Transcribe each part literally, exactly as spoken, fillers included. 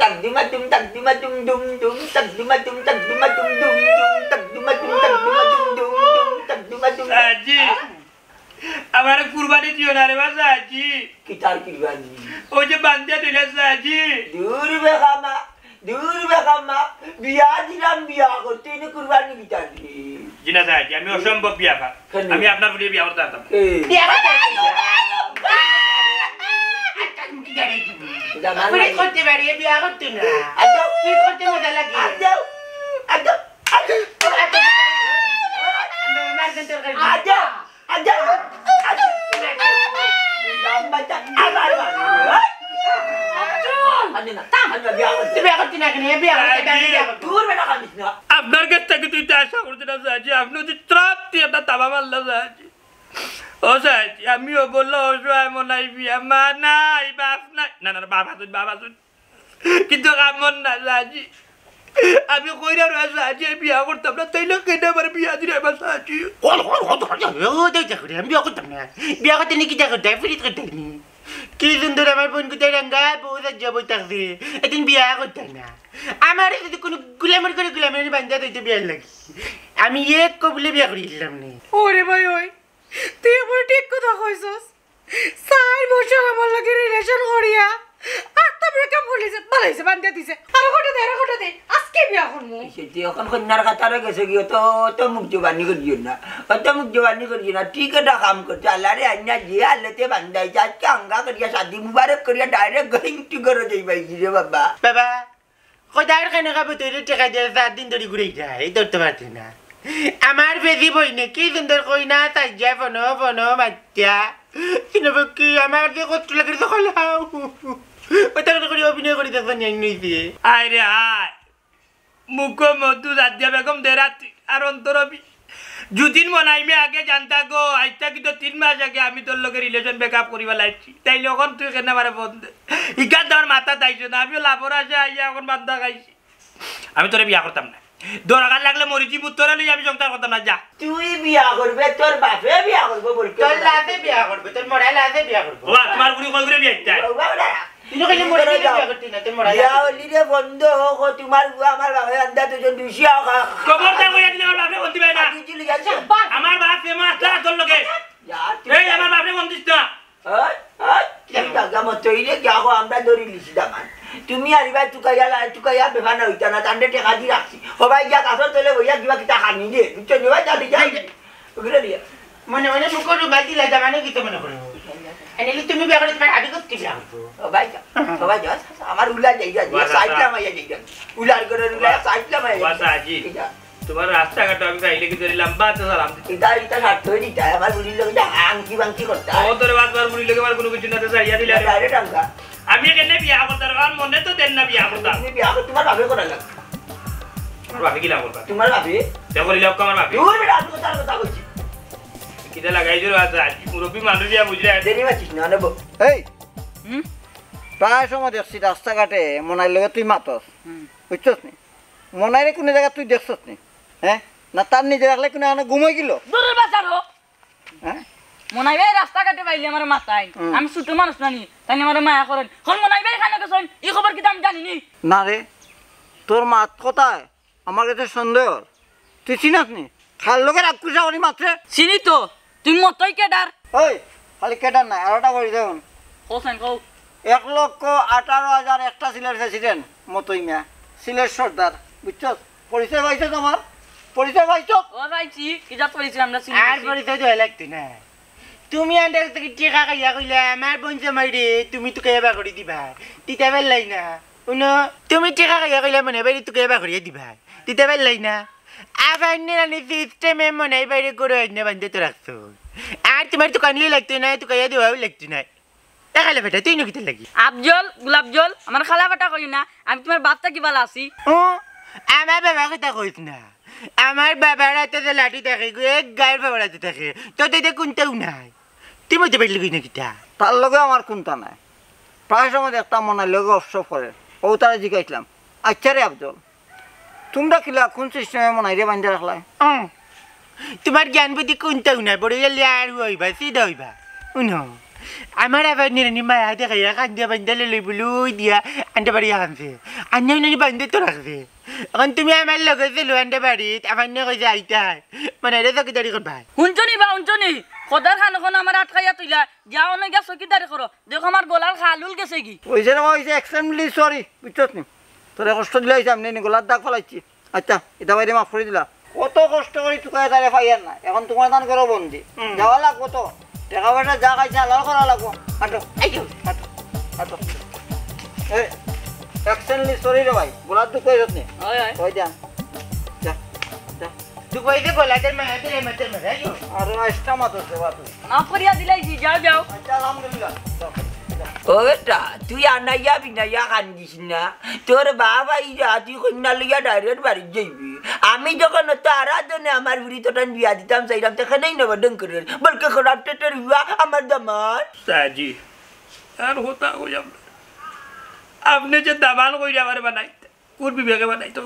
তাকদুমা তুম, তাকদুমা তুম, দুম, দুম, তাকদুমা তুম, তাকদুমা তুম, দুম, দুম, তাকদুমা তুম, তাকদুমা তুম, দুম, দুম, তাকদুমা তুম। সাজি, আমারে কুরবানি দিও না রে বা সাজি। কিতার কুরবানি? ওই যে বান্দিয়া দিলে সাজি। দূর বে কামা, দূর বে কামা, বিয়া দিলাম বিয়া করতে, ইনো কুরবানি কিতার রে? জি না সাজি, আমি অসম্ভব বিয়া পা। কেন? আমি আপনার ফুড়িরে বিয়া করতাম পারতাম না। এই। বিয়া করতে পারি? আচ্ছা, তুমি কি জানো কি? জামাই ফিরিত নাই। করতে পারি, বিয়া করতে না। আচ্ছা। ফিরিত করতে মজা লাগে। আচ্ছা, আচ্ছা, আচ্ছা। ও, আচ্ছা, আচ্ছা। আমার গান তরকারি। আচ্ছা, আচ্ছা, আচ্ছা। আচ্ছা। আচ্ছা না, আচ্ছা, বিয়া করতে। তুই বিয়া করতে না কেন? বিয়া করতে, আমি বিয়া করতে। দূর বেটা, কান্দিস না। আপনার কাছ থাকি তো ইতা আশা করছি না সাজি, আপনে যে ত্রাপ দিয়া একটা তাবা মারলা সাজি। ও সাজি, আমি অবলা অসহায় মনাই বিয়া, মা নাই, বাপ নাই, না, না, না, বাপ আছইন, বাপ আছইন, কিন্তু কামর না সাজি। আমি কইরা রইয়া সাজি, আমি বিয়া করতাম না, তাইলে কেনে আমার বিয়া দিরা এবার সাজি? হল, হল, হল, হল, হল, ও, দেখ, দেখ, আমি বিয়া করতাম না। বিয়া করতে নি কিতা করতে, ফিরিত করতে নি। কি সুন্দর আমার বইন কুতাই রাঙ্গা বউ সাজিয়া বই থাকছে, এদিন বিয়া করতে না। আমার যদি কুনু গুলামর ঘরে গুলামর বান্দিয়া দিতে বিয়ার লাগি, আমি এক কবুলে বিয়া করিলাম নে। ওরে ভাই, ওই, তুই আমার ঠিক কথা কইছস। চাইর বছর আমার লগে relation করিয়া, আটটা breakup করিলিছে, বালাইছে, বান্দিয়া দিছে। আরো কটা দে, আরো কটা দে, আজকে বিয়া করমু। এই সে তুই এখন কন্যার কাতারে গেছে গিয়ে তো, অত মুখ জবানি করিও না, অত মুখ জবানি করিও না। ঠিক একটা কাম করছে, আল্লাহরে আইনা যে আল্লাতে বান্দাইছে, আজকে আঙ্গা করিয়া শাদি মুবারক করিয়া direct going to ঘরে যাইবাই রে বাবা। বাবা, খোদার খানে খাবো তৈরি টেকা দিয়া চার দিন ধরি ঘুরে যায়, এই ধরতে পারছি না। আমার বেশি বই নে, কি সুন্দর কই না, তাই যা ফোনো, ফোনো, মাতিয়া। চিনব কি, আমার যে কষ্ট লাগে তো কইলাও। ওটা করে করে অভিনয় করি দেখো নিয়ে নিয়েছি। আয় রে আয়, মুখো মধু জাদিয়া বেগম দেরাতি আর অন্তরবি। যুদিন মনাইমে আগে জানতা গো, আইজটা কিন্তু তিন মাস আগে আমি তোর লগে relation breakup করিবা লাগছি। তাইলে এখন তুই কেন আমারে ফোন দে? ইকার তো আমার মাথা তাইছে না, আমিও লাভর আশা আইয়া এখন বান্দা খাইছি। আমি তোরে বিয়া করতাম না। দরকার লাগলে মরিচি মুত্তরে লই আমি সংসার করতাম না, যা। তুই বিয়া করবে, তোর বাপে বিয়া করবো বলতে তোর লাভে বিয়া করবে, তোর মরা লাভে বিয়া করবো। ও, তোমার বুড়ি কই করে বিয়া দিতে? ও, বাবা, না। তুই তো খালি মরে গেলে বিয়া করতি না, তোর মরা বিয়া লাভে। অলি রে বন্ধ হোক, ও তোমার বুয়া আমার বাপে আন্দা দুজন দুষিয়া হোক। খবরদার কইয়া দিলে আমার বাপরে বলতে পারে না। আগে চলে যাচ্ছে। আমার বাপ ফেমাস না তোর লগে। যা, তুই এই, যা। আমার বাপরে বন্দিস না। ওই, ওই, তুমি জাগা মতো হইলে গিয়া কো, আমরা ধরি লিছি দামান। তুমি আর ইবা তুকাইয়া লা-, তুকাইয়া বেফানা হইতা না, তান্ডে টেকা দি রাখছি। ও ভাই, গিয়া গাছর তলে বইয়া কিবা কিতা খানি দে, বুঝছো নি ভাই, তাহলে যা। ওগুলো নিয়ে। মনে মনে মুখো রুমাল দিলা, দামানে কিতা মনে করো? এনে তুমি বিয়া করে তোমার আগে করতে বিয়া করবো। ও ভাই, যা। ও ভাই, যা। আমার উলা যাই, যা, যা, ওয়া, সাইড যা। লামাইয়া যাই, যা। উলার করে উলা, ওয়া, সাইড লামাইয়া ওয়া, যাই। সাজি। যা। তোমার রাস্তাঘাট আমি পাইলে কি ধরি লম্বা তো সালাম দিতে। এটা, এটা স্বার্থ হয়ে দিতে হয়। আমার বুড়ির লোক যা আংটি বাংটি করতে হয়। ও তোর বাদ, তোমার বুড়ির লোকে আমার কোনো কিছু না তো ছাড়িয়া দিলে। এটা direct আনকা। আমি কেনে বিয়া করতাম? আমার মনে তো দেন না বিয়া করতাম। তুমি বিয়া করো, তোমার ভাবে করা লাগবে। আমার ভাবে কি লাভ করবা? তোমার ভাবে? দেখো, লিলে আমার ভাবে। দূর বেটা, আমি কথার কথা বলছি। কিতা লাগাই জোর আছে, আজ মুরব্বী মানুষ ইয়া বুঝলে। দেরি মাছিস না, নেবো। এই, হুম? প্রায় সময় দেখছি রাস্তাঘাটে মনাইর লগে তুই মাতস। হুম। বুঝছস নি? মনাইরে কোনো জায়গা তুই দেখছস নি? হ্যাঁ? না তার নিজে রাখলে কোনো আনে ঘুমাই গেল? দূরের বাজার হোক। হ্যাঁ? মনাই ভাই রাস্তাঘাটে পাইলে আমার মাথায়। হুম। আমি ছোট মানুষ না নি, তাই আমার মায়া করেন। হন মনাই ভাই এখানে গেছেন, এই খবর কিতা আমি জানি নি? না রে, তোর মাত কথায় আমার কাছে সন্দেহ। তুই চিনস নি? খাল লোকের আক্কুসা করি মাত্রে। চিনি তো, তুই মতই কেডার? ওই, খালি কেডার না, আরোটা করি দেখুন। হোসেন, কও। এক লক্ষ আঠারো হাজার একটা সিলের প্রেসিডেন্ট মতই মিয়া, সিলের সর্দার, বুঝছস? পরিচয় পাইছস আমার? পরিচয় পাইছস? ও পাইছি, কি জাত পরিচয় আমরা চিনি আর বেশি। পরিচয় দেওয়া লাগতো না। তুমি আন্ডার থেকে টেকা খাইয়া কইলে, "আমার বোন জামাই রে, তুমি তো কেবা করে দিবা।" দিতে পারলাই না। উনো, তুমি টেকা খাইয়া কইলে, "মনে বাইরে তো কেবা করিয়া দিবা।" দিতে পারলাই না। আবার নিরানি সিস্টেমে মনে বাইরে করে আইনে বান্ধে তো রাখছো। আর তোমার দোকানে লাগতো না, তো কাইয়া দেওয়াও লাগতো না। এ খালা বেটা, তুই নকিতে লাগি? আফজল, গোলাপ জল, আমার খালা বেটা কই না, আমি তোমার বাপটা কি ভালো আছি? ও, আমার বাবার কথা কইস না। আমার বাবার হাতে যে লাঠি থাকে গো, এক গায়ের বাবার হাতে থাকে। তো তো এটা কোনটাও নাই। তুই মধ্যে পাইলি কই না কিতা? তার লগে আমার কোনটা নাই। প্রায় সময় দেখতাম মনাইর লগে গপসপ করে। ও তারা জিজ্ঞাসলাম, "আচ্ছা রে আফজল, তোমরা কিলা কোন সিস্টেমে মনাইরে বান্ধে রাখলায়?" ও, তোমার জ্ঞান বুদ্ধি কোনটাও নাই, বড় গেলে আর হইবা, সিধা হইবা। উনো, আমার আবার নিরানি মায়া দেখাইয়া কান্দে বান্দা লই লই বুলুই দিয়া আনতে পারি আনছে। আন্না উনানি বান্দে তো রাখছে। এখন তুমি আমার লগে চলো আনতে পারি, আমার নিয়ে কইছে আইতায়। মানে রে চকিদারি করবায়। হুনছো নি বা, হুনছো নি? খোদার খান এখন আমার আটকাইয়া তুইলা, যাও না গিয়া চকিদারি করো। দেখো আমার গলার খালুল গেছে কি? ওই যে রে, ওই যে এক্সট্রিমলি সরি, বুঝছস নি? তোরে কষ্ট দিলাইছি আমি, নি গলার দাগ ফালাইছি। আচ্ছা, ইটা বাইরে মাফ করি দিলা। কত কষ্ট করি তুকাইয়া তারে পাইয়ার না, এখন তুমার দান করো বন্দি। হুম। যাওয়া লাগবো তো, টেকা পয়সা যা খাইছে হালাল করা লাগবো। হাঁটো, এই যে, হাঁটো, হাঁটো। এ, এক্সট্রিমলি সরি রে ভাই, গলার দুখ পাইছত নি? হয়, হয়। ওই দেন। যা, যা। দুখ পাইছে গলাতে মারাতে রে, মাতে মারা, আইও। আরে, আইসটা মাতো সেবা তুই। মাফ করিয়া দিলাইছি, যাও, যাও। আচ্ছা, আলহামদুলিল্লাহ। যাও, যাও। ও বেটা, তুই আনাইয়া বিনাইয়া কান্দিস না। তোর বাপ আইরা, তুই কইন্যা লইয়া direct বাড়িত যাইবি। আমি যখন অত আরাধনে আমার বুড়ি তোটান বিয়া দিতাম চাইলাম, তখনই নবডঙ্করের। বলকে খারাপ টেটের বিয়া আমার দামান। সাজি, আর হতা হইলাম না। আপনে যে দামান কইরা আমারে বানাইতা, কুন বিবেকে বানাইতা?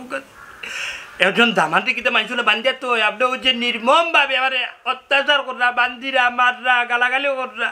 একজন দামানরে কিতা মানষে বান্ধিয়া তো, আপনে ওই যে নির্মম ভাবে আমারে অত্যাচার কররা, বান্ধিরা, মাররা, গালাগালিও কররা।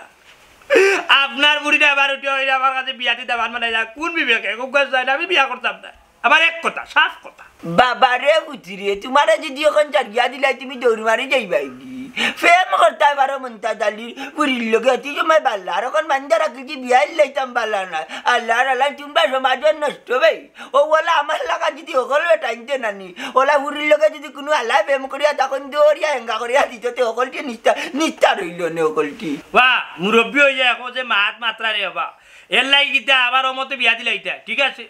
আপনার বুড়িটা আবার উঠে হইলে আমার কাছে বিয়া দিতে আমার মানে না। কোন বিবেকে? কোন কথা চাইলে আমি বিয়া করতাম না। আমার এক কথা, সাফ কথা। বাবা রে পুতি রে, তোমারে যদি এখন জাগিয়া দিলাই তুমি দৌড় মারি যাইবাই গি। প্রেম করতায় পারো মন্তাজ আলীর বুড়ির লগে, অতি সময় বালা। আর এখন বান্ধা রাখি কি বিয়া দিলাইতাম বালা না। আল্লাহর আল্লাহ, তোমরা সমাজর নষ্ট ভাই। ও ওলা আমার লাগা যদি হকল বেটাইনতে নানি, ওলা হুরির লগে যদি কুনু আলাই প্রেম করিয়া তখন দৌড়িয়া হেঙ্গা করিয়া দিত, তে হকলটি নিস্তা-, নিস্তার হইল নে হকলটি। বাহ, মুরব্বি হইয়া এখন যে মাত মাতরা রে বাবা, এর লাগি কিতা আবার ও মতে বিয়া দিলাইতা, ঠিক আছে?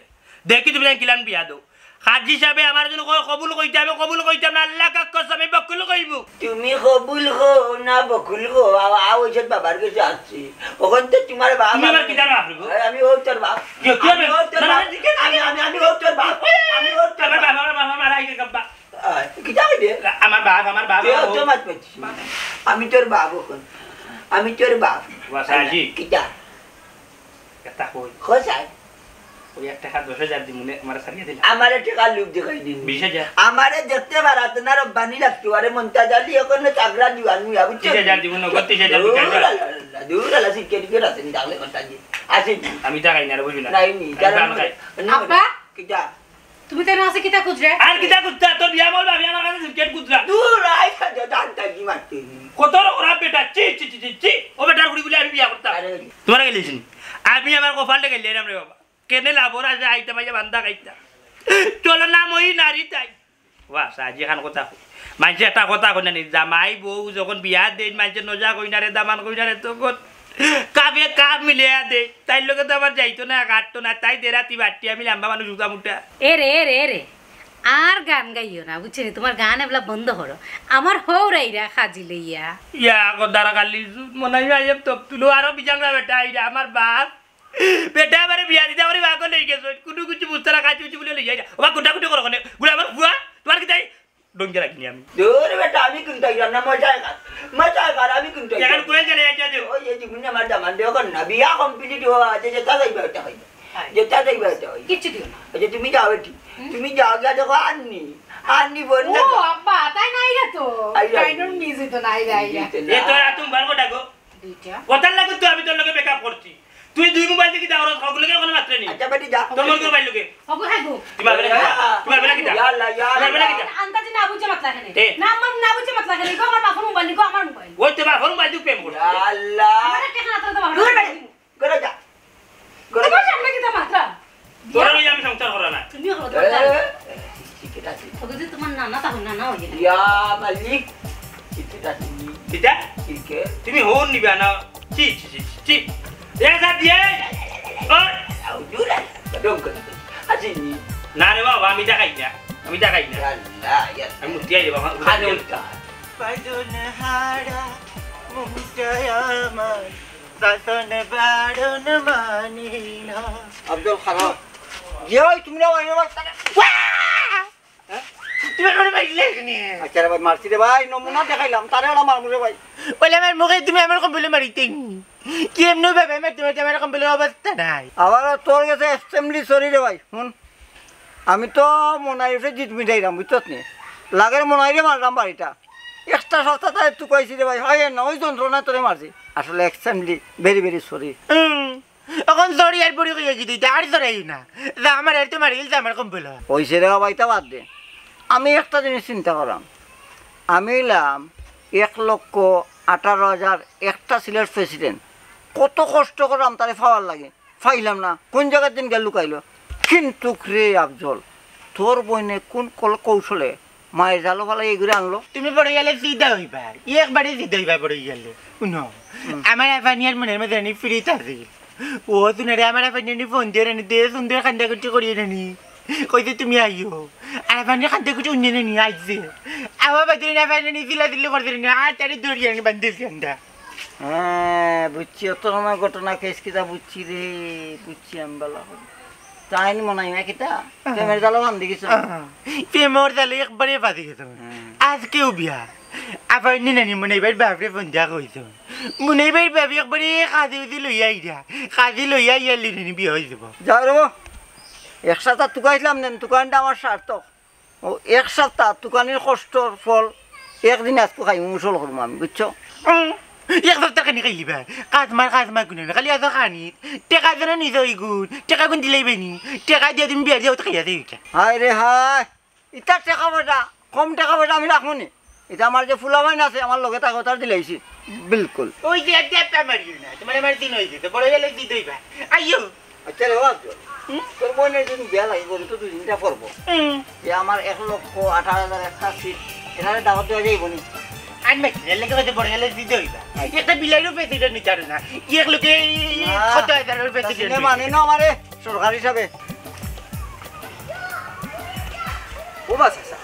দেখি তুমি জানি কিলান বিয়া দেও। হাজি সাহেবে আমার জন্য কয় কবুল কইতে, আমি কবুল কইতাম না, আল্লাহ কাক কসম, আমি বকুল কইবো। তুমি কবুল কও না বকুল কও, আও, আও, ওই যে বাবার কাছে আসছি। ওখান তো তোমার বাপ, তুমি আবার আমি, কিতার বাপ রে গো? আরে, আমি ওর তোর বাপ। কি, কি আমি হবে? ওর তোর না, বাপ। না, না, না, আমি, আমি, আমি ওর তোর বাপ। আমি ওর তোর আমার বাপ। বাপ, আমার বাপ, আমার বাপ, আমার আগে বাপ। আহ, কিতা হইবে? আমার বাপ, আমার বাপ, তুই আমার অত বউ। মাত মাতিস না। আমি তোর বাপ এখন। আমি তোর বাপ। বাস, আজি। কিতা? একটা কই। খোঁজ আয়। ওই এক টাকা দশ হাজার দিমুনে, আমারে ছাড়িয়া দিলা। আমারে টাকার লোভ দেখাই দিন। বিশ হাজার। আমারে দেখতে পারাত না, রব্বানি লাগতো। আরে মন্তাজ আলী, এখন না চাকরা দিওয়ান মিয়া, বুঝছো? তিরিশ হাজার দিমু, নগদ তিরিশ হাজার দূর বিকাশ কর। আলা, আলা, দূর আলা, সিটকে টিকে রাখেন, তাহলে কথা দিয়ে। আসেন। আমি টাকা খাই না রে, বুঝি না। নাই নি, আমি কারণ পান খাই। আব্বা? কিতা? তুমি তো না আছে কিতা খুঁজরে? আর কিতা খুঁজতা? তোর বিয়া বল, ভাবি আমার কাছে সিটকেট খুঁজরা। দূর, আয়, যা, যা, জানতা কি মারতে? কত ওরা বেটা, চি, চি, চি, চি, চি। ও বেটার বুড়ি বলে আমি বিয়া করতাম। আরে। তোমার গেলে শুনি। আমি আমার কপালটা গেলে এরাম রে বাবা। কেনে লাভর আছে আইতা মাইয়া বান্দা খাইতা। চলো না মই নারী তাই। বাস, আজি খান কথা কই। মানষে একটা কথা কই না নি, জামাই বউ যখন বিয়া দেইন, মানষে নজা কই না রে, দামান কই না রে, তখন কাপে কাপ মিলিয়া দেই। তাইর লগে তো আমার যাইতো না, কাটতো না, তাই দে রাতি বাট্টি, আমি লাম্বা মানুষ উঠা মুঠা। এ রে, এ রে, এ রে, আর গান গাইও না, বুঝছো নি? তোমার গান এবলা বন্ধ করো। আমার হৌরাইরা খাজি লইয়া। ইয়া, গদারা কালি, মনে হয় আইব তপ তুলো, আরো বিজাংরা বেটা আইরা, আমার বাপ। বেটা আমারে বিয়া দিতা করি বাগল হই গেছে। কুনু কিছু বুঝতা না, কাজ কিছু বলে লই যাই না। ওবা গুটা গুটি করো কেনে? গুড়া আমার ফুয়া, তোমার কিতা? ডঙ্গে রাখিনি আমি। দূর বেটা, আমি কিন্তু আইলাম না, মজা কর। মজা কর, আমি কিন্তু আইলাম। এখন কই গেলে এটা দেও? ওই এই যে গুন্ডা আমার দামান দেও কর না। বিয়া complete হওয়া আছে, যেটা যাইবা ওটা হইবে। হ্যাঁ। যেটা যাইবা ওটা হইবে। কিচ্ছু দিও না। আচ্ছা, তুমি যাও এটি। হুম? তুমি যাও, গিয়া দেখো আন্নি। আন্নি বোন ও না। আব্বা, তাই নাই রে তো। আইরা। কাইনর মিউজিক তো নাই রে, আইরা। মিউজিক তো এ না। তোর আতুম বার কো ডাকো। দুইটা। কথার লাগি তো আমি তোর লগে breakup করছি। তুই দুই মোবাইল দেখি দাও, ওগুলোকে কোনো মাত্রা নেই। আচ্ছা, বেটি, যা। তোর মন করে বাইর লোকে। ওগো খাইবো। তুই মারবে না কিতা? তুই মারবে না কিতা? ইয়া আল্লাহ, ইয়া তুই মারবে না আল্লাহ। কিতা? আন্তাজি না বুঝে মাতলা কেনে? এ। না, আমার না বুঝে মাতলা কেনে? গো, আমার বাপর মোবাইল, গো, আমার মোবাইল। ওই তো বাপর মোবাইল তুই প্রেম করছিস। ইয়া আল্লাহ। আমার একটা খানা তোর তো বাপর মোবাইল। ঘরে যা। ঘরে যা। আমার সামনে কিতা মাতলা? তোরা লইয়া আমি সংসার করা না। তুমি হলো এ, তোমার জানো। এ, ঠিক আছে। ওগো যে তোমার নানা, তখন নানা হয়ে গেল। ইয়া মালিক। ঠিক আছে। কিতা? ঠিক আছে। তুমি হন নিবা না। চি, চি, চি, চি। এ, যা দিয়ে। ও। আউ, জুরে। ডং করে। আসেনি। না রে বাবা, আমি টাকাই না। আমি টাকাই না। ইয়া আল্লাহ, ইয়া আমি মুক্তি আই রে বাবা। খালি উল্টা। পাইজন হারা মুক্তায় আমার শাসন বারণ মানি না। আব্দুল খারাপ। ইয়ে, ওই তুমি না, ওই আমার তারা। হ্যাঁ? তুমি করে বাইলে নি। আচ্ছা রে ভাই, মারছি রে ভাই, নমুনা দেখাইলাম, তারে ওরা মারমু রে ভাই। বলে আমার মুখে তুমি আমার কম্বলে মারিতে। কি এমনি ভাবে আমার তোমার, তোমার কম্বলের অবস্থা নাই। আবার তোর গেছে assembly, sorry রে ভাই, হুন। আমি তো মনাইরে জিত মিটাইরাম, বুঝছস নি? লাগের মনাইরে মারলাম বাড়িটা। একটা সপ্তাহ তাই তুকাইছি রে ভাই, হয় না, ওই যন্ত্রণায় তোরে মারছি। আসলে, extremely very very sorry। হুম, অখন sorry আর পরে কইয়া কি দিতা, আর sorry না। যা আমার আর তো মারি গেল, যা আমার কম্বল। অইছে রে বাবা, ইতা বাদ দে। আমি একটা জিনিস চিন্তা করাম, আমি অইলাম এক লক্ষ আঠারো হাজার একটা সিলেট প্রেসিডেন্ট, কত কষ্ট করাম তারে পাওয়ার লাগি, পাইলাম না, কোন জাগাত যেন গিয়া লুকাইলো। কিন্তুক রে আফজল, তোর বইনে কোন কল কৌশলে মায়ের জালো ফালাই এগুরে আনলো? তুমি বড় গেলে সিধা অইবা, একবারে সিধা অইবা বড় গেলে। হুনো, হুম। আমার আফানিয়ার মনের মধ্যে নি ফিরিত আছিল। ও তুনারে আমার আফানিয়ার ফোন দিয়া রানি দে সুন্দর কান্দাকুটি করিয়া রানি। কইছে তুমি আইও। আর আফানিয়ার কান্দাকুটি উন্নে রানি আইছে। আমার বাদে না আফানিয়ার চিল্লা চিল্লি করতে রানি, আর তারে ধরিয়া রানি বান্ধিল কান্দা। হ্যাঁ, বুঝছি, অত সময় ঘটনা কেস কিতা বুঝছি রে, বুঝছি আমি ভালা করি। তাইন মনে হয় না কিতা? প্রেমের জালো ফান্দি গেছে। আহ, প্রেমর জালে একবারে ফাঁসি গেছে। হুম। আজকেও বিয়া। আবার নি নানি মনে এবার বাপরে ফোন দিয়া কইছে। মনে এবার বাপে একবারে কাজে উদি লইয়া আইরা। কাজে লইয়া আইয়া লিনি বিয়া হয়ে যাব। যাও রে বা। এক সপ্তাহ তুকাইছিলাম নেন, তুকানটা আমার সার্থক। ও এক সপ্তাহ তুকানির কষ্টর ফল একদিন আজকে খাই মুসল করবো আমি, বুঝছো? উম, এক সপ্তাহ খানি খাইলিবা। কাজ মার, কাজ মার কুনে না। খালি আজ খানি। টেকা যেন নিজ ইগুন। টেকা গুন দিলাই বেনি। টেকা দিয়া তুমি বিয়া দিয়া খাইয়া দেই ইটা। হায় রে হায়। ইতা টেকা পয়সা, কম টেকা পয়সা আমি রাখবো নি। ইতা আমার যে ফুলাবাইন আছে, আমার লগে তাকে তার দিলাইছি। বিলকুল। ওই যে একটা মারিও না। তোমার আমার দিন হয়ে যেত। বড় গেলে দিতে হইবা। আইও। আচ্ছা রে বাবা, হুম? তোর বোনের যদি বিয়া লাগে, গরু তো দুই তিনটা পড়বো। হুম। যে আমার এক লক্ষ আঠারো হাজার একটা সিট, এখানে দাওয়াত দেওয়া যাইব নি? আর মেশিনের লেগে হয়তো বড় গেলে দিতে হইবা। আচ্ছা। একটা বিলাইরও প্রেসিডেন্ট নিতে পারে না। এক লোকে এই না, কত হাজারের তা প্রেসিডেন্ট সিনে মানে না আমারে সরকার হিসাবে। ও বাস, আচ্ছা।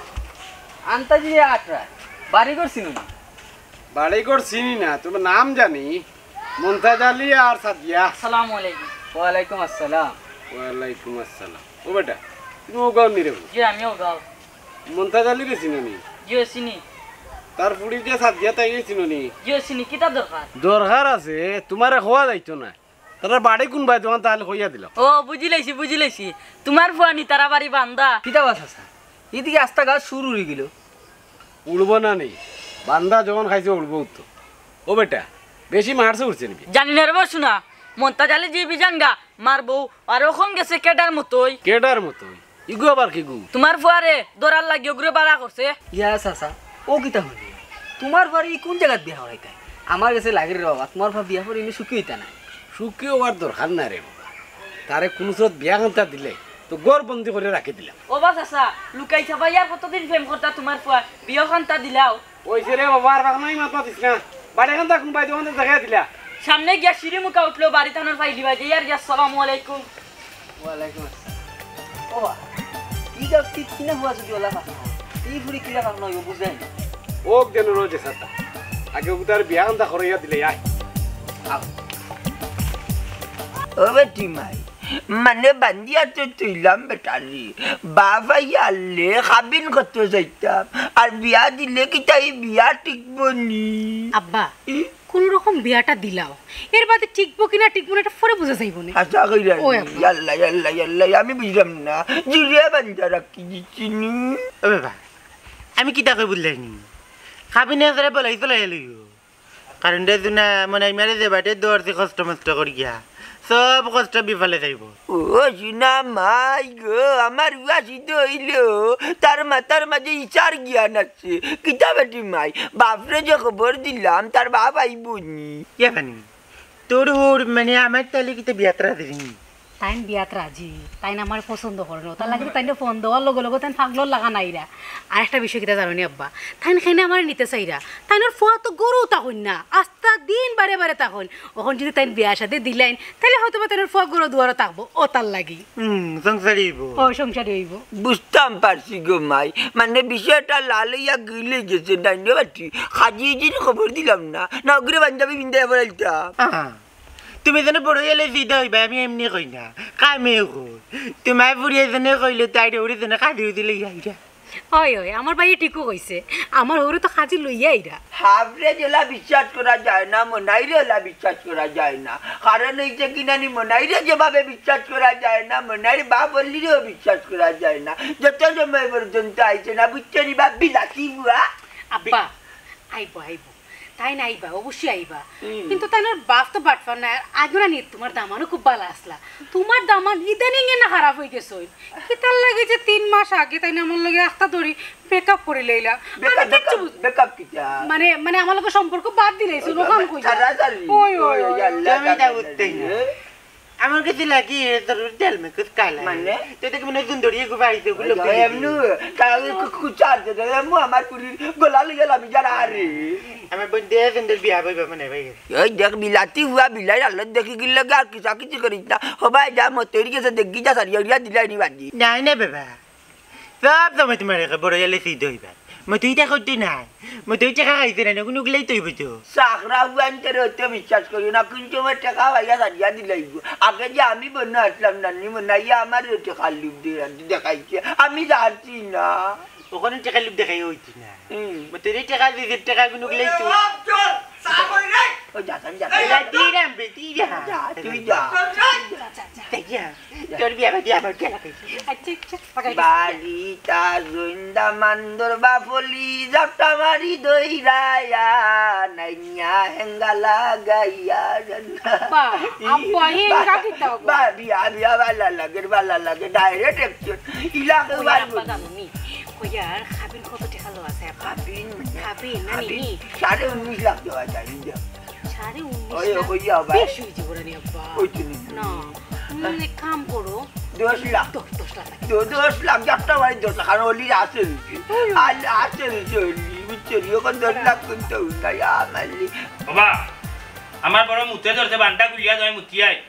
আন্তাজি আটরা, বাড়ি ঘর চিনো না? বাড়ি ঘর চিনি না, তোমার নাম জানি। মন্তাজ আলী আর সাদিয়া। আসসালামু আলাইকুম। ওয়ালাইকুম আসসালাম। ওয়ালাইকুম আসসালাম। ও বেটা, তুমি ও গাঁও নিরে? জি, আমি ও গাঁও। মন্তাজ আলী রে চিনো নি? জি, চিনি। তার ফুড়ি যে সাদিয়া তাই চিনো নি? জি, চিনি। কিতা দরকার? দরকার আছে, তোমারে খোয়া যাইতো না। তার বাড়ি কোন বাই দোকান তাহলে কইয়া দিলাম। ও, বুঝি লাইছি, বুঝি লাইছি। তোমার ফুয়ানি তারা বাড়ি বান্দা। কিতা বাস আছে? এদিকে আস্তা গাছ শুরু হয়ে গেল। উড়বো না নি, বান্দা যখন খাইছে উড়বো তো। ও বেটা, বেশি মারছে উঠছে নাকি? জানি না রে বা, শোনা, মন্তাজ আলী যে বিজাঙ্গা মারবো, আর ওখান গেছে কেডার মতোই। কেডার মতোই? ইগু আবার কি গু? তোমার ফুয়ারে দরার লাগি ওগুরে বাড়া করছে। ইয়া চাচা, ও কিতা হইল? তোমার ফুয়ারে ই কোন জায়গাত বিয়া করাইতাই? আমার গেছে লাগে রে বাবা, তোমার ফুয়া বিয়া করে এনে সুখী হইতা নাই। সুখী হওয়ার দরকার না রে বাবা, তারে কোনো স্রোত বিয়া কান্তা দিলে তো ঘর বন্দি করে রাখি দিলাম। ও বা চাচা, লুকাই চাপা ইয়ার কতদিন প্রেম করতা তোমার ফুয়া, বিয়া কান্তা দিলাও। ওই যে রে বাবা, আর বাগানাই মাত মাতিস না। বাড়ি কান্তা কোন বাইতে কান্তা দেখা দিলা। সামনে গিয়া সিঁড়ি মুখা উঠলো, বাড়ি থানোর ফাইলি বাজে, ইয়ার গিয়া আসসালামু আলাইকুম। ওয়ালাইকুম আসসালাম। ও বা, ই গাছ কি কিনা হুয়া যদি ওলা ফাঁকা হয়? ই ফুড়ি কিলা ফাঁকা নয়, ও বুঝাই না। ও দেন রোজে সাতা। আগে উদার বিয়া কান্তা করে ইয়া দিলে আয়। আও। ও বেটি মাই, মানে বান্দিয়া তো তুইলাম বেটারি। বাবা ইয়ালে খাবিন কত যাইতাম। আর বিয়া দিলে কি তাই বিয়া টিকবো নি? আব্বা, ই? কোন রকম বিয়াটা দিলাও। এর বাদে টিকবো কিনা টিকবো না এটা পরে বুঝা যাইবো নে। আচ্ছা, কইরা ও নি। আব্বা। ইয়াল্লা, ইয়াল্লা, ইয়াল্লা, আমি বুঝলাম না। জিরে বান্দা রাখি দিচ্ছি নি। ও বাবা, আমি কিতা কই বুঝলাই নি? খাবিনে ধরে বলাই চলাই লইও। কারণ রে দুনা মনে হয় মারে যে বাটে দৌড়ছি কষ্ট মষ্ট করিয়া, সব কষ্ট বিফলে যাইব। ও সোনা মাই গো, আমার উয়া সিদ্ধ হইল, তার মাথার মাঝে ইচার জ্ঞান আছে। কিতা বেটি মাই, বাপরে যে খবর দিলাম, তার বাপ আইব নি। ইয়া বানি, তোর হুর মানে আমার তাহলে কিতা বিয়াত রাজি নি? তাইন বিয়াত রাজি, তাইন আমার পছন্দ করে না। তার লাগে তো তাইন ফোন দেওয়ার লগে লগে তাইন পাগলর লাগা নাইরা। আর একটা বিষয় কিতা জানো নি আব্বা? তাইন খেনে আমার নিতে চাইরা। তাইনর ফুয়া তো গরু তা কইন না, আস্তা দিন বারে বারে তা কইন। অখন যদি তাইন বিয়া শাদী দিলাইন, তাইলে হয়তো বা তাইনর ফুয়া গরু দুয়ারো থাকবো, ও তার লাগি। হুম, সংসারী হইব। ও, সংসারী হইব। বুঝতাম পারছি গো মাই, মানে বিষয়টা লাল হইয়া গিলে গেছে, ডাইনে বাটি। খাজি ইজির খবর দিলাম না, না ওগুরে পাঞ্জাবি পিন্দাই বলাইতাম। আহা। তুমি যেন বড় হইলে জিদা হইবা, আমি এমনি কই না, কামে কই। তোমার বুড়িয়ে যেন কইলে তাই রে, ওরে যেন কাঁদি উদি লইয়া আইরা। হয়, হয়, আমার ভাইয়ে ঠিকও কইছে। আমার হরে তো খাজি লইয়া আইরা। হাবরে যেলা বিশ্বাস করা যায় না, মনাইরে ওলা বিশ্বাস করা যায় না। কারণ হইছে কি নানি, মনাইরে যেভাবে বিশ্বাস করা যায় না, মনাইর বাপ অল্লিরেও বিশ্বাস করা যায় না। যত সময় পর্যন্ত আইছে না, বুঝছো নি বাপ, বিলাসী বুয়া। আব্বা, আইবো, আইবো। তাইন আইবা, অবশ্যই আইবা। হুম। কিন্তু তাইনর বাপ তো বাটপার নায়, আর আগেও না নি তুমার দামানও খুব ভালা আছলা। তুমার দামান ইদানিং এ না খারাপ অইগেছইন। কিতার লাগি যে তিন মাস আগে তাইন আমার লগে আখতা ধরি breakup করিলাইলা। আমি কিচ্ছু বুঝ- breakup কিতা? মানে, মানে আমার লগে সম্পর্ক বাদ দিলাইছইন, ওখান কইয়া। ছাড়াছাড়ি। ওই, ওই, ওই, ওই। আল্লাহ তুমি তা জানে। বুঝতেই না। আমার কাছে লাগে, এ তোর তেল মেকআপ কালা। মানে? তুই দেখি মনে হয় সুন্দরী এগো বাড়িতে ওগুলো ওই, ওই, এমনু, তাহলে কু-, কু-, চার দিন, এমনু আমার পুরির গলা লইয়া লামি যারা আরে। আমার বোন দিয়ে সুন্দর বিয়া বইবা মনে হয়। ওই দেখ, বিলাতি হুয়া বিলাই আল্লাহ দেখি গিল্লা গা, আর কিসা কিসি করিস না। হবাই যা, মতইর গেছে দেখি যা, সারিয়া উড়িয়া দিলাই নি বাজি। নাই না বাবা, সব সময় তোমার একে বড় গেলে সিদ্ধ হইবা। মতই তা করতে নাই। মতই টেকা খাইছে না, কোনো গুলাই তৈব তো। চাকরা হুয়াইন্তরে অত বিশ্বাস করিও না, কিন্তু আমার টেকা পাইয়া সারিয়া দিলাইব। আগে যে আমি বন্যা আসলাম না, নি মনে হয় আমার টেকা লুপ দিয়ে দেখাইছে, আমি জানছি না। ওখানে টেকা লুপ দেখাই হইতি না। হুম। মতই টেকা দিছে, টেকা কোনো গুলাই তো। ও যা, যা, যা। এরা দিরাম বে, দিরাম। যা, তুই যা। যা, যা। তোর বিয়া বাদে আমার খেলা খাইছি। আচ্ছা, আচ্ছা, পাকাই গেছে। বাড়িটা জৈন্দা মান্দর বাফলি, জাপটা মারি দইরায়া, নাইয়া হেঙ্গা লাগাইয়া জান্না। বাহ, আব্বা, হেঙ্গা দিতাও গো। বা, বিয়া, বিয়া, ভালা লাগে, ভালা লাগে, direct action। ইলা কেউ ওই বার আব্বা করবি। জানো নি? ওই আর খাবিন কত টাকা লো আছে আব্বা? খাবিন মানে? খাবিন, না নি? খাবিন সাড়ে উনিশ লাখ দেওয়া যায়, বুঝছো? সাড়ে উনিশ ওই, লাখ? ওই, আবার। বেশি হয়ে যাবো রে আব্বা। ওই তো নি। না, তুমি এক কাম করো। দশ লাখ। দশ, দশ লাখ। দ-, দশ লাখ, যাত্রা বাড়ি দশ লাখ, কারণ অলি আছে নিচে। ওই। আর আছে নিচে অলি, বুঝছো নি? ওখানে দশ লাখ কিন্তু নাই, আমার লি। বাবা, আমার বড় মুতে ধরছে, বান্ডা খুলিয়া যায়, মুতি আয়।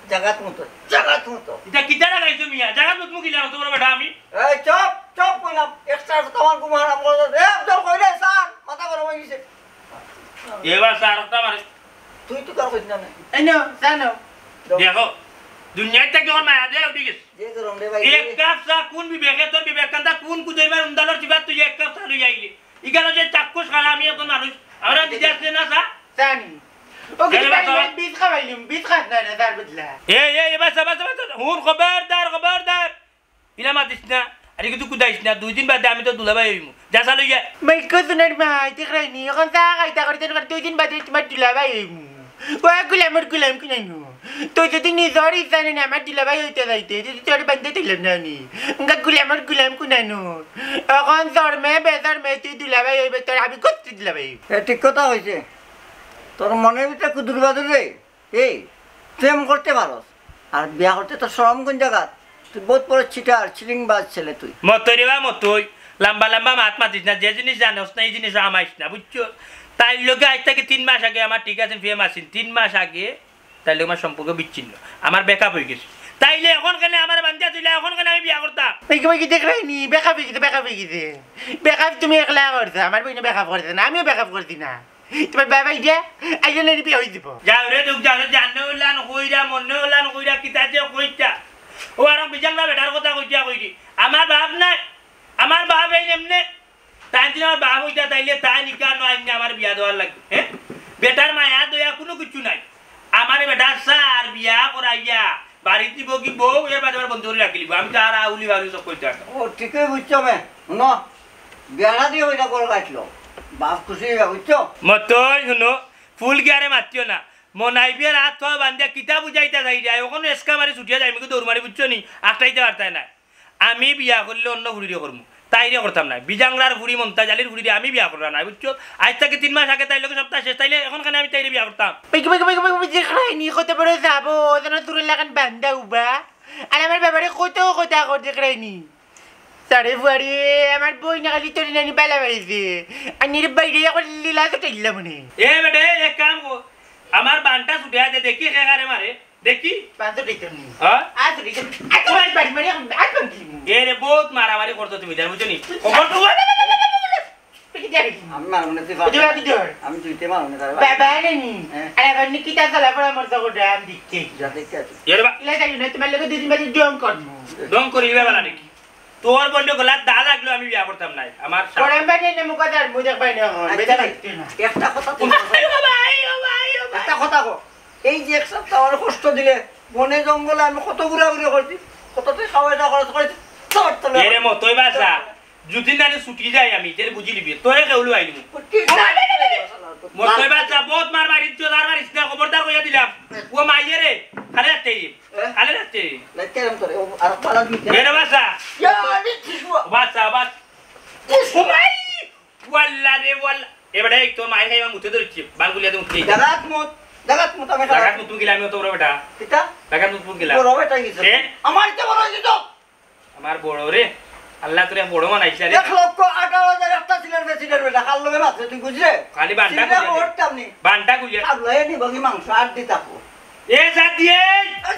জাগাত মতো, জাগাত মতো। ইটা কিতা লাগাইছো মিয়া? জাগাত মতো কিলা অত বড় বেটা আমি? এই চুপ, চুপ কইলাম। Extra তো আমার ঘুম হারাম করে দে। এ, চুপ কই রে, স্যার, মাথা গরম হয়ে গেছে। এবার স্যার একটা মারে। তুই তো কার কইস না, না। এই নাও, চা নাও। দেখো, দুনিয়ার থেকে ওর মায়া দয়া উঠে গেছে। যে গরম রে ভাই, এক কাপ চা কোন বিবেকে, তোর বিবেক কান্দা কোন কুদইমার উন্দালর জিবাত তুই এক কাপ চা লই আইলি? ইখানো যে চাক্ষুষ খালা আমি এখন মানুষ, আমরা দিতে আসছে না চা? জানি। ও কিছু এই রে বাবা, বাবা। বিষ খাওয়াইলিম, বিষ খাস না রে, তার বদলা। এই, এই, এবার চা, চা, চা, চা, হুন, খবরদার, খবরদার। ইলা মাতিস না, আর কিন্তু কুদাইস না, দুই দিন বাদে আমি তো দুলাভাই হইমু। যা চা লইয়া। মাইকো সোনার মা, দেখরায়নি, এখন চা খাইতা করিতা করিতা দুই দিন বাদে তোমার দুলাভাই হইমু। ও গুলামর গুলাম কুনানো। তুই যদি নিজর ইচ্ছা নেই আমার দুলাভাই হইতে যাইতে, যদি তোর বান্ধে দিলাম না আমি। ওঙ্গা গুলামর গুলাম কুনানো। এখন জন্মে বেজন্মে তুই দুলাভাই হইবে, তোর আমি কত দুলাভাই হইব। এ ঠিক কথা কইছে। তোর মনের ভিতরে কুদুর বাদুর রে। এই, প্রেম করতে পারস, আর বিয়া করতে তোর শরম কোন জাগাত? তুই বহুত বড় চিটার, চিটিংবাজ ছেলে তুই। মতই রে বা মতই, লম্বা লম্বা মাত মাতিস না, যে জিনিস জানোস না, এই জিনিস আমাইস না, বুঝছো? তাইর লগে আজ থেকে তিন মাস আগে আমার ঠিক আছে, প্রেম আছিল, তিন মাস আগে তাইর লগে আমার সম্পর্ক বিচ্ছিন্ন, আমার breakup হয়ে গেছে। তাইলে এখন কেনে আমার বান্ধিয়া তুইলা, এখন কেনে আমি বিয়া করতাম? এই কি, ভাই কি দেখরায়নি? Breakup হয়ে গেছে, breakup হয়ে গেছে। Breakup তুমি একলা করছো, আমার বইনে breakup করছে না, আমিও breakup করছি না। তোমার বাবা ইটা আইলে না বিয়া হয়ে দিব। যাও রে দুঃখ, যাও রে, জানে ওলান কইরা, মনে ওলান কইরা, কিতা যে কইতা। ও আর বিজাংলা বেটার কথা কইতা কইরি। আমার বাপ নাই, আমার বাপ এই এমনে। তাই যদি আমার বাপ হইতা তাইলে তাই নিকা নয় এমনি আমার বিয়া দেওয়ার লাগবে, হ্যাঁ? বেটার মায়া দয়া কোনো কিছু নাই। আমারে বেটার সার বিয়া করাইয়া বাড়িত দিব কি বউ, এর বাদে আবার বন্ধ করে রাখিলিব। আমি তো আর আউলি বাউলি সব কইতে পারতাম। ও, ঠিকই বুঝছো মে। হুনো, বিয়াটা দিয়ে ওইটা করে রাখলো। বাপ খুশি হইবা, বুঝছো? মতই হুনো, ফুল গিয়ারে মাতিও না। মনাইবিয়ার হাত পাও বান্ধিয়া কিতা বুঝাইতা যাই যায়, ওখানে এসকা মারি ছুটিয়া যাই, আমি দৌড় মারি, বুঝছো নি? আটকাইতে পারতায় না। আমি বিয়া করলে অন্য ফুড়িরে করমু, তাইরে করতাম না। বিজাংলার ফুড়ি মন্তাজ আলীর ফুড়িরে আমি বিয়া করলাম না, বুঝছো? আজ থেকে তিন মাস আগে তাইর লগে সপ্তাহ শেষ, তাইলে এখন কেনে আমি তাইরে বিয়া করতাম? বেগি, বেগি, বেগি, বেগি, দেখরায়নি, কত বড় যাবো, যেন দূরের লাগান বান্দা উবা। আর আমার বাবারে কত কথা কর দেখরায়নি। সারে ফুয়ারে, আমার বইনে খালি তোর নানি বালা বাড়িছে। আর নিরে বাইরে এখন লীলা তো টাইলা মনে। এ বেটা, এক কাম কর। আমার বানটা ছুটে আছে, দেখি কে কারে মারে। দেখি। বান তো টাইতাম নি। হ্যাঁ? আর তো টাইতাম নি। আর তো বাড়ি, বাড়ি, বাড়ি, এখন আর কোন কি? এ রে, বহুত মারামারি করছো তুমি, জানো, বুঝছো নি? খবর তো আমি মারবো না, তুই ওই যে বাকি ধর। আমি তুইতে মারবো না, তাহলে বাবা নেই। হ্যাঁ। আর এখন নি কিতা চলা পরামর্শ করবে, আমি দিচ্ছি। যা দেখতে আছি। এ রে বা- ইলা যাই না, তোমার লগে দুদিন বাদে ডং করবো। ডং করি, ইবা বালা নাকি? তোর বললে গলার দা লাগলো, আমি বিয়া করতাম নাই। আমার সাহস- গরম পানি এনে মুখে দেন, মুখ দেখবাই না এখন। আচ্ছা, বেটা লাগছে না। একটা কথা তুই আই ও বাবা, আই ও বাবা, আই ও বাবা। একটা কথা কো। এই যে এক সপ্তাহ আমার কষ্ট দিলে, বনে জঙ্গলে আমি কত ঘুরাঘুরি করছি, কত টাকা পয়সা খরচ করেছি, তোর তলে এরে মতই বাসা, যদি নানি ছুটি যাই আমি, তেরে বুঝি নিবি, তোরে কেউলু আইলিমু। ছুটি যাই। মতই বাচ্চা, বহুত মার মারিস, জোর আর মারিস না, খবরদার কইয়া দিলাম। ও মাইয়ে রে, খালি রাখতে দিম। এ? খালি রাখতে দিম। লাইট কেমন করে? ও, আর পালা দিতে। বেরো বাচ্চা। ইয়া, আমি ঠিক হবো। বাচ্চা, বাচ্চা। ইস। ও মাই! ওয়াল্লা রে, ওয়াল্লা। এবারে এই তোর মায়ের খাইবা মুতে ধরছি। বাল গুলিয়া তো মুতে। জাগাত মুত, জাগাত মুত, আমি জাগাত খারাপ। মুত, তুমি গিলা, আমি অত বড় বেটা। কিতা? জাগাত মুত, মুত গিলা। বড় বেটা হইছে। এ? আমার ইতে বড় হইছে তো। আমার বড় রে, আল্লাহ তোরে বড় বানাইছে রে। এক লক্ষ আঠারো হাজার একটা সিলেট বেচিটার বেটা, কার লগে মাতরে তুই বুঝরে? খালি বান্টা সিলেট খুলিয়া দে। করতাম নি। বান্টা খুলিয়া। আল্লাহ এ নিবি মাংস আর দি থাকো। এ যা দিয়ে। এই।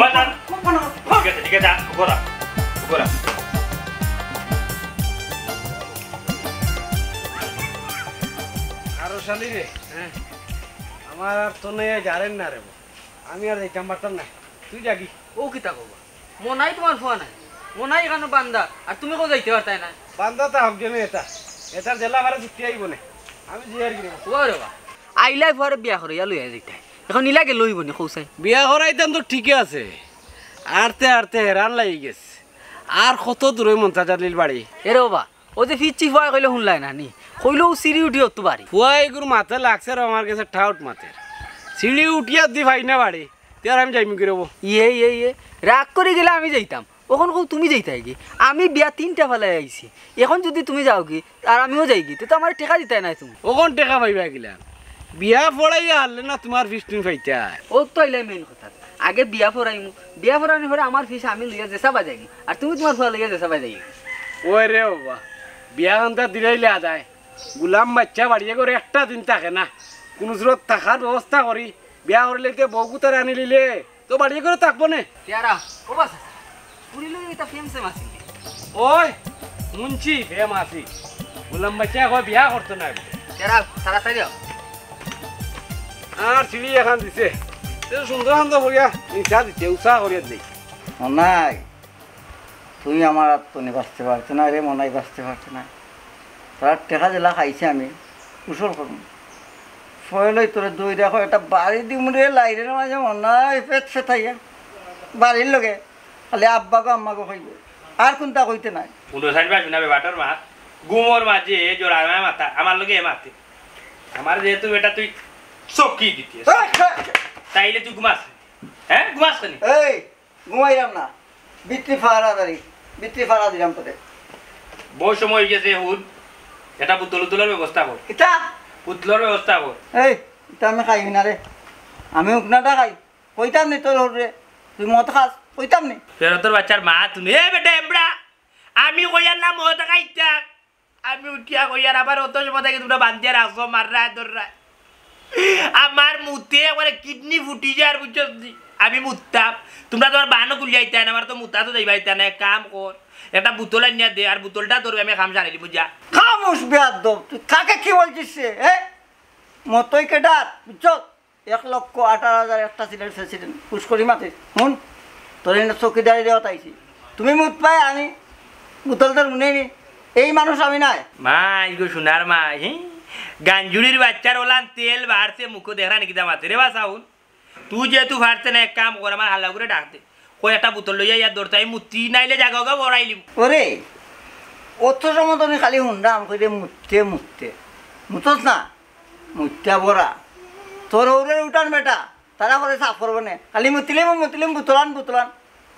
বাজার। কোন, কোন, কোন? ঠিক আছে, ঠিক আছে, যা, ঘোরা, ঘোরা। আরো শালি রে, হ্যাঁ। আমার আর তো নেই, জানেন না রে। আমি আর যাইতাম পারতাম না, তুই যাগি। ও কিতা কবা? মনাই তোমার ফুয়া নাই, মনাই এখানো বান্দা, আর তুমি কও যাইতে পারতায় না? বান্দা তা হক জেনে এটা, এটা জেলা আমারে যুক্তি আইব না, আমি যাই আর কি রে। ও রে বা, আইলাই ফুয়ারে বিয়া করাইয়া লইয়া যাইতায়, এখন ইলা গেলে অইব নি কও চাই? বিয়া করাইতাম তো ঠিকই আছে, আরতে আরতে হেরান লাগি গেছে, আর কত দূর অই মন্তাজ আলীর বাড়ি? এ রে বাবা, ও যে ফিচ্ছি ফুয়ায় কইলে হুনলায় না নি, কইলেও সিঁড়ি উঠি অত বাড়ি। ফুয়া এগুর মাথা লাগছে আর আমার গেছে ঠাউট মাতের, সিঁড়ি উঠিয়া দি পাই না বাড়ি। তে আর আমি যাইমু কি রে বা? ইয়ে, ইয়ে, ইয়ে, রাগ করি গেলে আমি যাইতাম, অখন কও তুমি যাইতায় গি? আমি বিয়া তিনটা ফালাই আইছি, এখন যদি তুমি যাওগি আর আমিও যাইগি, তে তো আমারে টেকা দিতায় নায় তুমি। অখন টেকা পাইবায় কিলা? বিয়া পড়াইয়া হারলে না তোমার ফিস তুমি পাইতায়। ও তো অইলে মেইন কথা। আগে বিয়া পড়াইমু, বিয়া পড়ানির পরে আমার ফিস আমি লইয়া যেছা বাজাইমু, আর তুমি তোমার ফুয়া লইয়া যেছা বাজাইমু। ওই রে বাবা, বিয়া কান্দা দিলাইলে আদায়। গুলাম বাচ্চা বাড়িয়ে করে একটা দিন থাকে না, কুনু জুরত থাকার ব্যবস্থা করি, বিয়া করিলে তে বউ কুতারে আনি লিলে তো বাড়িয়ে করে থাকবো নে। তেরা, ও বাস আছে। পুরি লই এটা ফেম সেম আছে। ওই, মুন্সি ফেম আছে। গুলাম বাচ্চা কয় বিয়া করতো না। তেরা, তাড়াতাড়ি আও। আর সিঁড়ি এখান দিছে। তে সুন্দর সুন্দর করিয়া নিচা দিতে, উষা করিয়া দেই। ও নাই। তুই আমার আত্মনি বাঁচতে পারতে না রে, মনাই বাঁচতে পারতে না। তার টেকা জেলা খাইছি আমি, কুশল করুন। ফয়লই তোরে দুই দেখো, একটা বাড়ি দিমু রে, লাইনের মাঝে মনাই পেট ফেথাইয়া। বাড়ির লগে, খালি আব্বা গো, আম্মা গো কইব। আর কোনটা কইতে নাই। উনষাট বার শোনাবে বাটর মা, ঘুমর মাঝে জোড়া মায় মাথা, আমার লগে এ মাতে। আমার যেহেতু বেটা তুই চকি দিতে। এই, এই, এই। তাইলে তুই ঘুমাস? হ্যাঁ, ঘুমাস কেন? এই, ঘুমাইলাম না, বিত্রি ফাড়া দাঁড়ি, বিত্রি ফাড়া দিলাম তোরে। বহু সময় হয়ে গেছে, হুন, এটা পুতুল উতুলের ব্যবস্থা কর। কিতা? পুতুলের ব্যবস্থা কর। এই, এটা আমি খাই না রে, আমি উকনাটা খাই। কইতাম নি তোর হুররে, তুই মদ খাস, কইতাম নি। ফেরতর বাচ্চার মা তুমি, এ বেটা এমরা, আমি কইয়ার না মদ খাইতাম। আমি উঠিয়া কইয়ার আবার অত সময় থাকি তোমরা বান্ধিয়া রাখছো, মাররা, ধররা। আমার মুতে একবারে কিডনি ফুটি যায় আর বুঝছো নি? আমি মুততাম, তোমরা তোমার বানো খুলিয়া আইতায় না, আমার তো মুতা তো যাইবা আইতা না, এক কাম কর, একটা বোতল আনিয়া দে, আর বোতলটা ধরবে আমি কাম সারাইলি বুঝা। খামোশ বেয়াদব, তুই কাকে কি বলছিস রে, হ্যাঁ? মতই কেডার, বুঝছো? এক লক্ষ আঠারো হাজার একটা সিলেট প্রেসিডেন্ট, পুষ্করি মাতিস। হুন, তোর এনে চকিদারি দেওয়া তাইছি। তুমি মুত পায় আমি বোতল তোর মনে নি। এই মানুষ আমি নাই। মা, ইগো সোনার মা, হি? গাঞ্জুড়ির বাচ্চার ওলান তেল বাড়ছে, মুখো দেখরা নাকি দামাতে রে বা সাউন। তুই যেহেতু পারতে না, এক কাম কর, আমার হাল্লা করে ডাক দে। কই একটা বোতল লইয়া ইয়ার দৌড়তে, আমি মুতি নাইলে জাগা ওগা বড়াইলিম। ওরে, অত সময় তো আমি খালি হুনরাম, কই রে মুততে মুততে। মুতস না? মুততে বড়া। তোর ওরে উঠান বেটা, তারা করে সাফ করবো নে। খালি মুতিলিম, মুতিলিম, বুতলান, বুতলান।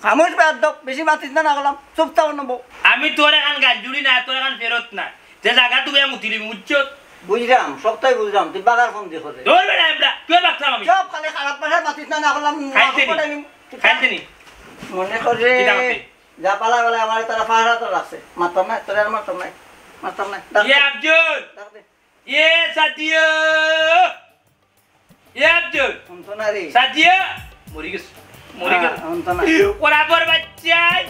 খামোশ বেয়াদব, বেশি মাতিস না, না করলাম। চুপ থাকো না বউ। আমি তোর এখান গাঞ্জুড়ি না, তোর এখান ফেরত না। যে জাগা তুমি মুতিলিম, বুঝছো? বুঝলাম, সবটাই বুঝলাম। তুই বাগার ফোন দিয়ে করে। ধর বেটা, আমরা, তুই বাগতাম আমি। চুপ, খালি খারাপ ভাষায় মাতিস না, না করলাম। খাইতে নি? খাইতে নি? মনে করে কিতা মাতি? যা পালা গেলে আমার তারা পাহারা তো রাখছে। মারতাম না, তোরে আর মারতাম না। মারতাম না। ডাক ইয়ে দে। আব্দুল! ডাক দে। ইয়ে সাদিয়া! ইয়ে আব্দুল! শুনতো না রে। সাদিয়া! মরি গেছে। মরি হ্যাঁ, গেছে। শুনতো না। ওরা বড় বাচ্চাই।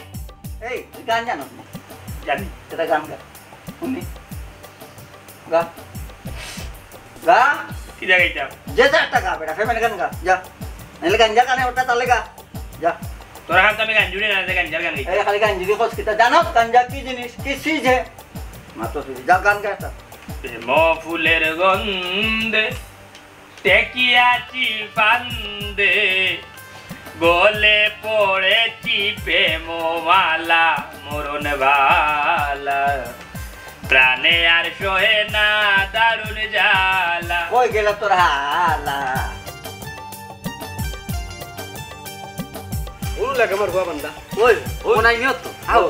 এই, তুই গান জানো না? জানি। এটা গান গা। শুনি। গা। গা। কি জায়গায় যাও? যে যা একটা গা, বেটা, ফেমের গান গা। যা। নাহলে গাঞ্জা কানে ওটা তাহলে গা। যা। তোরা হাত আমি গাঞ্জুড়ি না, গাঞ্জার গান গাই। এই খালি গাঞ্জুড়ি খোঁজ কিতা জানো? গাঞ্জা কি জিনিস? কি চিজ হে? মাত্র তুই যা গান গা একটা। প্রেম ফুলের গন্ধে টেকিয়াছি ফান্দে, গলে পড়েছি প্রেম মালা, মরণ বালা। প্রাণে আর সহে না দারুণ জ্বালা। কই গেল তোর হালা? উলু লাগে আমার হুয়া বান্দা। ওই, ওই। মনাই নিয়ত তো। আও।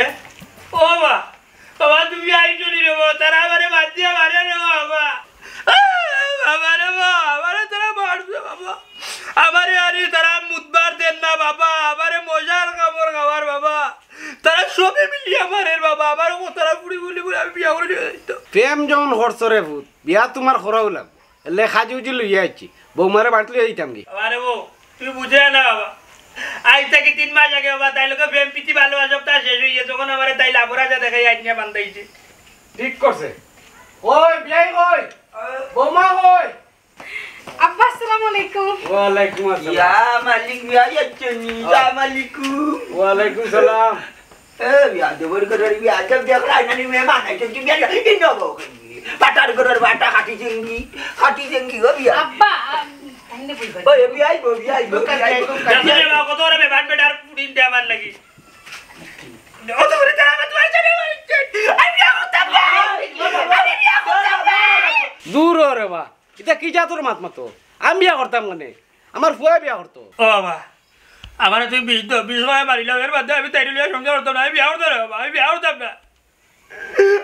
এ? ও বাবা, বাবা, তুমি আইছো নি রে বাবা? তারা আমারে বাদ দিয়া মারে রে বাবা। আহ, বাবা রে বাবা, আমারে তারা মারছে বাবা। আমারে আরে তারা মুতবার দেন না বাবা, আমারে মশার কামড় খাওয়ার বাবা। তারা সবে মিলিয়া মারের বাবা, আমারে কো তারা ফুড়ি ফুড়ি ফুড়ি আমি বিয়া করে নিয়ে যাইতো। প্রেম যখন করছো রে পুত, বিয়া তোমার করাও লাগবো। এলে খাজি উজি লইয়া আইছি, বৌমারে বাড়িত লইয়া দিতাম কি? আরে বউ, তুমি বুঝে না বাবা। আজ থেকে তিন মাস আগে বাবা, তাই লোকে প্রেম প্রীতি ভালোবাসা তা শেষ হইয়া যখন আমারে তাই লাভরা যা দেখাই আইনিয়া বান্ধাইছে। ঠিক করছে। ওই বিয়াই কই? বৌমা কই? আব্বা, আসসালামু আলাইকুম। ওয়ালাইকুম আসসালাম। ইয়া মালিক, ইয়া ইয়াচ্ছনি, ইয়া মালিকুম। ওয়ালাইকুম সালাম। এ, বিয়া দেবর ঘরর বিয়া দেব দেখ রাইনানি মেহমান আইছে, তুই বিয়া দেব, ইন নব। বাটার ঘরর বাটা খাটি জেঙ্গি, খাটি জেঙ্গি, ও বিয়া। আব্বা, আম, এমনি বলবেন। ওই, বিয়া আইবো, বিয়া আইবো, বিয়া আইবো। যাতে রে বাবা, কত বড় বেবান বেটার পুডিং দে আমার লাগি। অত করে তারা আমার তোমার সাথে বলছে। আমি বিয়া করতাম না। আমি বিয়া করতাম না। দূর হ রে বা। ইতা কি জাতর মাত মাতো? আমি বিয়া করতাম কেনে? আমার ফুয়ায় বিয়া করতো। ও বাবা, আমারে তুমি বিষ দাও, বিষ খাওয়াই মারিলাও, এর বাদে আমি তাইরে লইয়া সংসার করতাম না, আমি বিয়া করতাম না বাবা, আমি বিয়া করতাম না।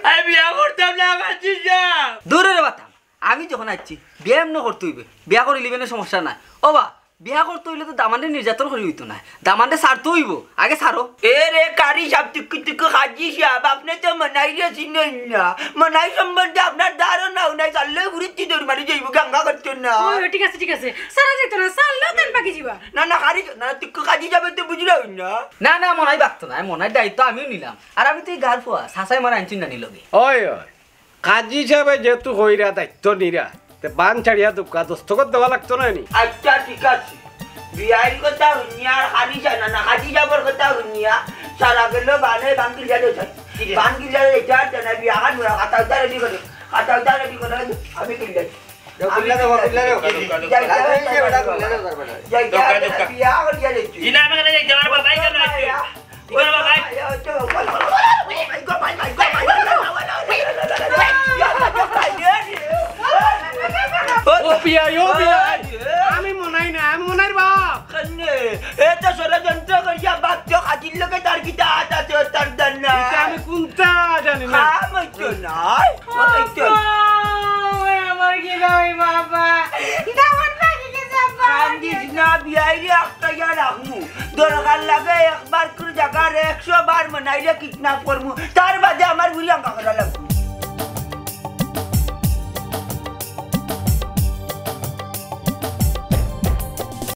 আমি বিয়া করতাম না, কাচ্চি সাহেব। দূর রে বাতাম, আমি যখন আইছি, বিয়া এমনে করতে হইবে, বিয়া করিলিবে না সমস্যা নাই। ও বা, বিয়া করতে হইলে তো দামান্দে নির্যাতন করি হইতো না, দামান্দে ছাড়তে হইব, আগে ছাড়ো। এ রে কারি সাহেব, টিকু টিকু কাজী সাহেব, আপনি তো মনাইরে চিনইন না। মনাই সম্বন্ধে আপনার ধারণাও নাই, চাললে ঘুরিচ্ছি দৌড় মারি যাইব, গাঙ্গা করছেন না। ওই, ওই, ঠিক আছে, ঠিক আছে। সারা যাইতো না, সারলেও তেন পাকি যাবা। না, না, কারি, না, টিকু কাজী সাহেব তো বুঝলাম না। না, না, মনাই বাঁচতো না, মনাই দায়িত্ব আমিও নিলাম। আর আমি তো এই গার ফুয়া, সাসাই মারা আনছি না নিলগে। ওই, ওই, কাজী সাহেবে যেহেতু কইরা দায়িত্ব নিরা, তে বান ছাড়িয়া দুকা দস্তখত দেওয়া লাগতো না নি? আচ্ছা, ঠিক আছে। বিয়াইর কথা হুনিয়া আর খালি জানা না, খালি যাবর কথা হুনিয়া সারা গেল বানে বান কিলিয়া দে যায়। বান কিলিয়া দে যায়, জানা বিয়া খান মুরা খাতা উদ্ধার রেডি করে, খাতা উদ্ধার রেডি করে, আমি কিলিয়া। যাও, কিলিয়া দাও, কিলিয়া দাও। যাই, যাই, এই যে বেটা, কিলিয়া দাও, তার বেটা। যাই, যাই, দোকা, দোকা। বিয়া করিয়া দে তুই। জিনা, আমি কেন যাই? আমার বাবাই কেন আসছে? ও বিয়াই, ও বিয়াই, আমি মনাই না, আমি মনাইর বাপ। কেনে? এ তো ষড়যন্ত্র করিয়া বাপ তো কাজীর লগে তার কিতা আত আছে, তার জান না। ইটা আমি কুনটা জানি না। খাম হইতো না। আব্বা, ওই আমার কি নয় বাবা? দামান ভাগি গেছে আব্বা। কান্দিস না, বিয়াইরে একটা ইয়া রাখমু। দরকার লাগে একবার করে জাগার একশো বার মনাইরে কিডন্যাপ করমু। তার বাদে আমার বুড়ি আঙ্কা করা লাগবো।